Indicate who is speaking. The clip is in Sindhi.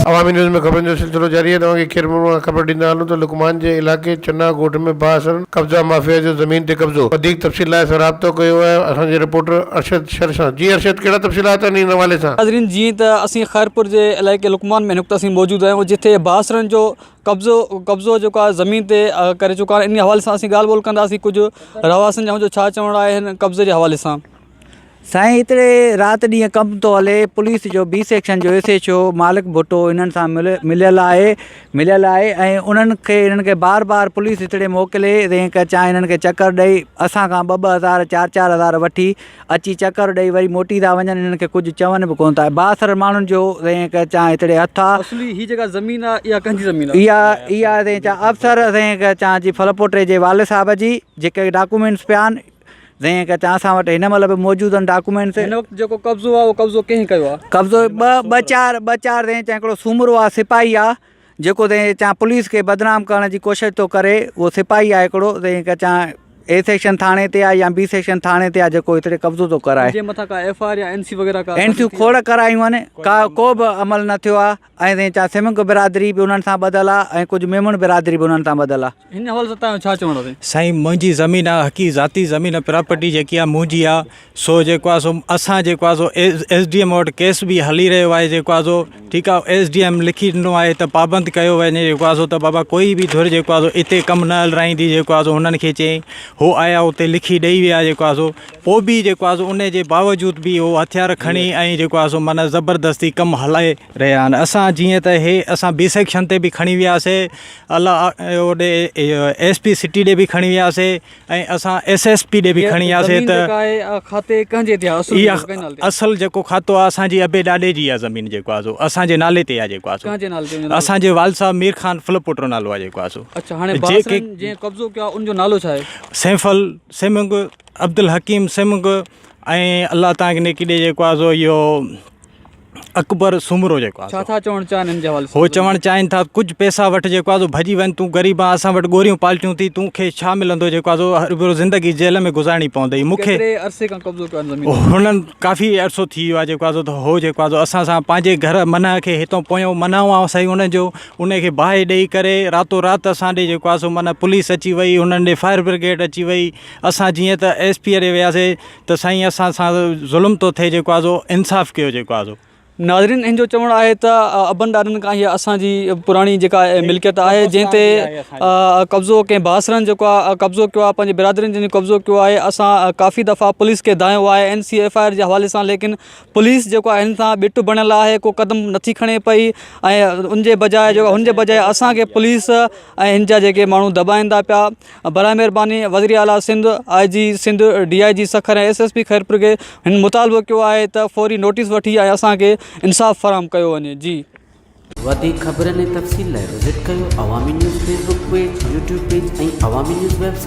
Speaker 1: عوامي نيوز ۾ خبرن جو سلسلو جاري آهي توهان کي خيرپور مان خبر ڏيندا هلون ته لقمان جي علائقي چنا ڳوٺ ۾ بااثرن قبضا مافيا جو زمين تي قبضو وڌيڪ تفصيل لاء اسان رابطو ڪيو آهي اسان جي رپورٽر ارشد شر سان جي ارشد ڪهڙا تفصيلات آهن ان حوالي سان.
Speaker 2: ناظرين جيئن ته اسين خيرپور جي علائقي لقمان ۾ هن وقت اسين موجود آهيون جتي بااثرن جو قبضو قبضو جيڪو آهي زمين تي ڪري چڪا آهن ان حوالي سان اسين ڳالهه ٻولهه ڪنداسين ڪجهه رهواسين جو ڇا چوڻ آهي هن قبضي جي حوالي سان.
Speaker 3: سائين هتڙي رات ڏينهن ڪم ٿو هلي پوليس جو بي سيڪشن جو ايس ايڇ او مالڪ ڀٽو انهن سان مليل آهي مليل آهي ۽ انهن کي انهن کي بار بار پوليس هتڙي موڪلي رينڪ چان انهن کي چڪر ڏئي اسان کان ٻه ٻه هزار چار چار هزار وٺي اچي چڪر ڏئي وري موٽي ٿا وڃن انهن کي ڪجهه چون به ڪونه ٿا بااثر ماڻهن جو رينڪ چان هتڙي هٿ آ
Speaker 2: اصلي هي جيڪا زمين آ اها ڪنهن جي زمين آ؟
Speaker 3: اها اها رينڪ چان افسر رينڪ چان جي ڦلپوٽي جي والد صاحب جي جيڪي ڊاڪومينٽس پيا آهن جنهن ڪچا اسان وٽ هن مهل به موجود آهن ڊاڪومينٽس.
Speaker 2: هن وقت جيڪو قبضو آهي اهو قبضو ڪنهن ڪيو آهي؟
Speaker 3: قبضو ٻه ٻه چار ٻه چار رينچ ۽ هڪڙو سومرو آهي سپاهي آهي جيڪو رينچ پوليس کي بدنام ڪرڻ جي ڪوشش ٿو ڪري اهو سپاهي آهي هڪڙو رينچ اي سيڪشن ٿاڻي تي آهي يا بي سيڪشن ٿاڻي تي آهي جيڪو هتڙي قبضو ٿو ڪرائي.
Speaker 2: جي مٿان ڪا ايف I R يا اين سي وغيره ڪا
Speaker 3: اين سيون کوڙ ڪرايون آهن ڪا ڪو به عمل نه ٿيو آهي ۽ رينچ سمنگ برادري به انهن سان ٻڌل آهي ۽ ڪجهه ميمڻ برادري به انهن سان ٻڌل آهي.
Speaker 2: هن حوالي سان توهان جو ڇا چوڻ آهي؟
Speaker 4: سائين منهنجي زمين آ حقي ذاتي زمين پراپرٽي جيڪي آ منهنجي آ سو جيڪو آ سو اسان جيڪو آ سو ايس ڊي ايم وٽ ڪيس به هلي رهيو آهي جيڪو آ سو ٺيڪ آ ايس ڊي ايم لکي ڏنو آهي ته پابند ڪيو وڃي جيڪو آ سو ته بابا ڪوئي به ڌر جيڪو آ سو اتي ڪم نه هلرائيندي جيڪو آ سو هنن کي چئي هو آيا اتي لکي ڏئي ويا جيڪو آ سو پوء به جيڪو آ سو ان جي باوجود به هو هٿيار کڻي ۽ جيڪو آ سو معنيٰ زبردستي ڪم هلائي رهيا آهن اسان جيئن ته هي اسان بي سيڪشن تي به کڻي وياسي الله اوڏي ايس پي سٽي ڏي به کڻي وياسي ۽ اسان ايس ايس پي ڏي به کڻي وياسي
Speaker 2: ته کاتي ڪنهن جي تي
Speaker 4: اها اصل جيڪو کاتو آهي اسان جي ابي ڏاڏي جي آهي زمين جيڪو آهي سو اسان جي نالي تي آهي جيڪو آهي سو اسان جي والد صاحب مير خان ڦلپوٽو نالو آهي جيڪو آهي سو
Speaker 2: اڇا هاڻي جيڪي جنهن قبضو ڪيو آهي ان جو نالو ڇا آهي
Speaker 4: سيفل سيمنگ عبدالحڪيم سيمنگ ۽ الله تان کي نيڪي ڏي جيڪو آهي سو اهو اڪبر سومرو جيڪو آهي
Speaker 2: ڇا ٿا چوڻ چاهن ان جي حوالي سان
Speaker 4: هو چوڻ چاهين ٿا ڪجهه پئسا وٺ جيڪو آهي سو ڀڄي وڃ تون غريب آن اسان وٽ ڳوريون پالٽيون ٿي تون کي ڇا ملندو جيڪو آهي سو هر ڀيرو زندگي جيل ۾ گذارڻي پوندئي مون کي
Speaker 2: ڪيتري عرصي کان قبضو ڪيو آهي زمين تي
Speaker 4: هنن ڪافي عرصو ٿي ويو آهي جيڪو آهي سو ته هو جيڪو آهي سو اسان سان پنهنجي گهر منع کي هتو پويون منع آهي سائين انهن جو ان کي باهه ڏئي ڪري راتو رات اسان ڏي جيڪو آهي سو معنيٰ پوليس اچي وئي هنن ڏي فائر برگيڊ اچي وئي اسان جيئن ته ايس پي ڏي وياسي ته سائين اسان سان ظلم ٿو ٿئي جيڪو آ سو انصاف ڪيو جيڪو آ سو.
Speaker 2: ناظرين هن جو چوڻ آهي ته ابن ڏاڏن کان هي اسان جي پراڻي جيڪا ملڪيت آهي جنهن تي قبضو ڪنهن بااثرن جيڪو آهي قبضو ڪيو آهي پنهنجي برادرين جن قبضو ڪيو آهي اسان ڪافي دفعا پوليس کي دانهيو آهي N C F I R جي حوالي سان ليڪن پوليس جيڪو آهي هن سان ٻٽ بڻيل آهي ڪو قدم نٿي کڻي پئي ۽ ان جي بجاء جيڪو هن جي بجاء اسان کي پوليس ۽ هن جا جيڪي ماڻهو دٻائين ٿا پيا براء مهرباني وزير اعليٰ Sindh, I G Sindh, D I G Sukkur ۽ S S P Khairpur کي هن مطالبو ڪيو آهي ته فوري نوٽيس وٺي ۽ اسان کي انصاف فراهم ڪيو وڃي جي.
Speaker 5: وڌيڪ خبرن ۽ تفصيل لاء وزٽ ڪيو Awami news Facebook page, YouTube page ۽ Awami news website.